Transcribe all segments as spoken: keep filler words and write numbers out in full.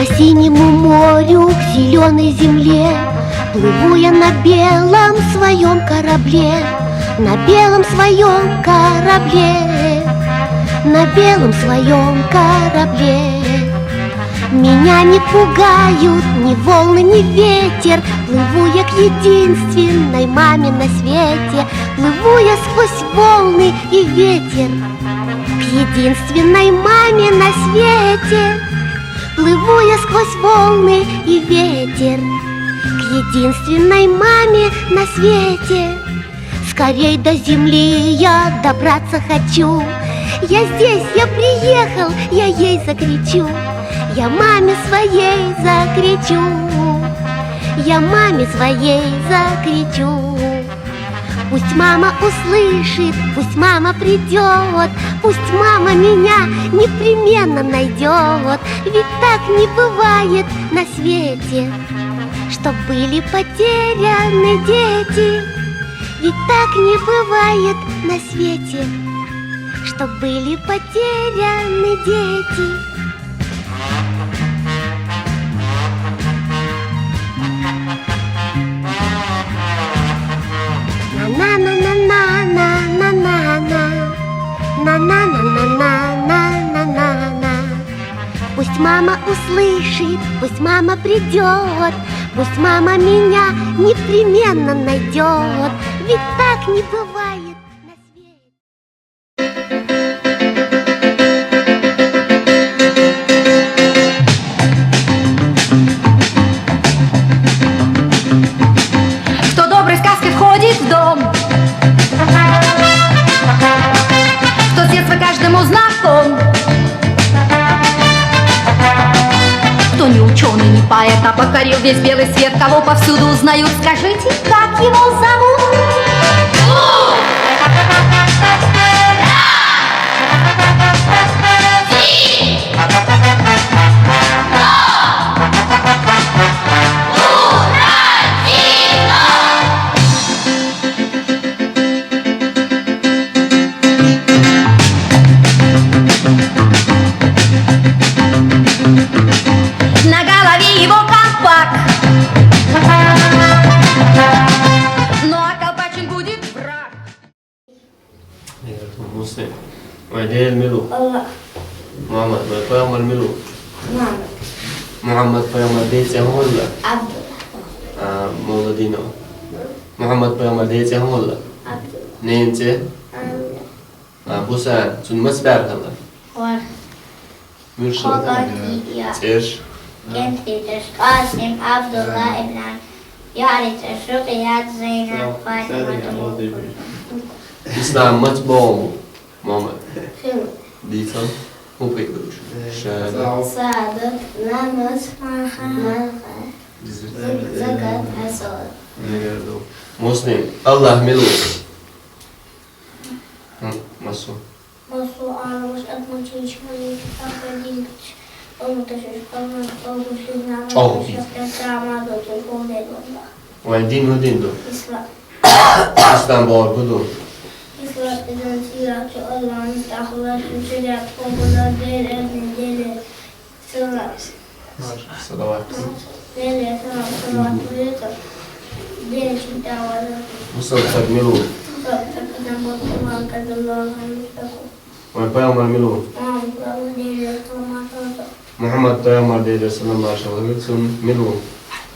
К синему морю, к зеленой земле плыву я на белом своем корабле, на белом своем корабле, на белом своем корабле. Меня не пугают ни волны, ни ветер. Плыву я к единственной маме на свете. Плыву я сквозь волны и ветер к единственной маме на свете. Плыву я сквозь волны и ветер к единственной маме на свете. Скорей до земли я добраться хочу. Я здесь, я приехал, я ей закричу. Я маме своей закричу. Я маме своей закричу. Пусть мама услышит, пусть мама придет, пусть мама меня непременно найдет. Ведь так не бывает на свете, чтоб были потеряны дети. Ведь так не бывает на свете, чтоб были потеряны дети. На-на-на-на-на-на-на-на-на. На-на-на-на-на-на-на-на-на. Пусть мама услышит, пусть мама придет, пусть мама меня непременно найдет. Ведь так не бывает на свете. Кто доброй сказкой входит в дом, кто с детства каждому знаком, кто не ученый, не поэт, а покорил весь белый свет, кого повсюду узнают, скажите, как его зовут? На голове его колпак. Ну а колпачен будет враг. Муслим. Вай ден мила ву? Аллах. Мухьаммад, вай пайхамар мила ву? Мухьаммад. Мухьаммад пайхамар ден цӀи хӀун хилла? Абдулла. А, молла дина. Мухьаммад пайхамар ден цӀи хӀун хилла? Абдулла. Нен цӀи? Амина. А, Бусан, цун маца бӀаьрг хилла? ВорхӀ. Муьлш хилла? ЦӀерш? КӀентий цӀерш: Къасим, Абдулла, Ибрахим. ЙоӀарий цӀерш: Рукъият, Зайнаб, Фатима. Ислам маца богӀун бу, Мухьаммад? Дийцал. ХӀун пхиъ ду уж? Шада. Сада. Намаз. Марха. Марха. Закат. Хьасад. Муслим, Аллах мила ву? ХӀун, массо? Массо а Ӏаламаш, адамаш, жинаш, малейкаш, ахардийнача умматаша, Аллах къобалдеш, чӀоагӀа дийца. Вайн дин хӀун дин ду? Ислам. Ислам бохург хӀун ду? Ислам изан сийлахьчу Аллахьан тӀехь латтача шариӀат къобалдар, Делан элчанна, Делера салам. Салават. Делера салам, салават хилийта. Делан чу тӀехь вазар. Мусалсаг мила ву? Мусалсаг изан боху Умар радияллаху анхӀу. Вайн пайхамар мила ву? Мухьаммад пайхамар, Делера салам, маршалла. Мухьаммад пайхамар, Делера салам, маршалла хилда цунна, мила ву?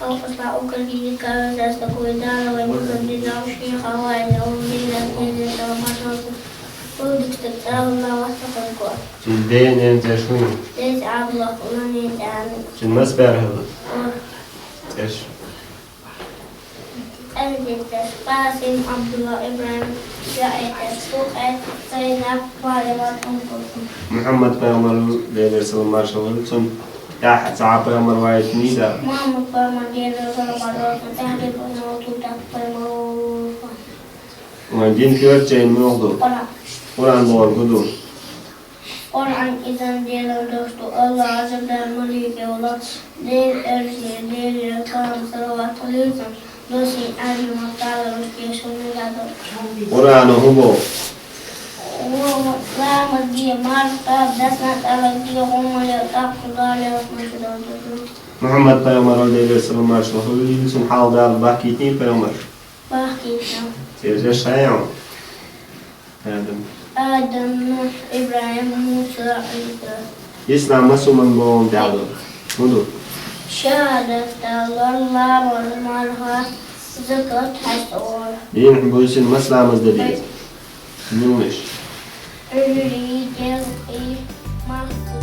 Алкъуш ла укргили кавезас такой дала вай мусалсаг динал шийх авай, Делера, Делера салам, маршалла. Вай дика стаг цӀагӀа вац тахана кхо. Цун ден, нен цӀерш хӀун ю? Ден цӀи Абдулла, нанна цӀи Амина. Цун маца бӀаьрг хилла? ВорхӀ. ЦӀерш? КӀентий цӀерш: Къасим, Абдулла, Ибрахим. ЙоӀарий цӀерш: Рукъият, Зайнаб, Фатима, Умму Кулсум. Мухьаммад пайхамар, Делера салам, маршалла хилда цунна, тӀехь цхьа а пайхамар ваийтинийда? Мухьаммад пайхамар, Делера салам, маршалла хилда цунна, тӀехь дерриг а пайхамар ваийтина. Вайн дин коьртачу жайна муьлха ду? Къуръан. Къуръан бохург хӀун ду? Къуръан изан Делан дош ду, Аллахьа Ӏазап дар малик йолу, Делан элчане, Делера калам, салават хилийта, доссийна Ӏаьрбийн маттахь лаьтташ дешна муьлха ду. Къуръано хӀун боху? Ламаз де, марха кхаба, дас-нана тӀелатта, гӀумма ле, тӀаккха Дала леррина хӀума ду. Мухьаммад пайхамар, Даьла салам-моаршал хилда цунна, хьалха Дала бахкийтинеи пайхамараш? Бахкийтина. Церан цӀераш хьан я? Адам. Адам, Нухь, ибрахӀим, Муса, Ӏийса. Ислам, мусулман болан дӀадо. ХӀун ду? Шахьадат далар, ламаз, марха, закат, хьаж цӀагӀар. Дийнахьа, буйсанна маса ламаз де деза? Муьлш? Ӏуьйрий, делкъий, махкуй.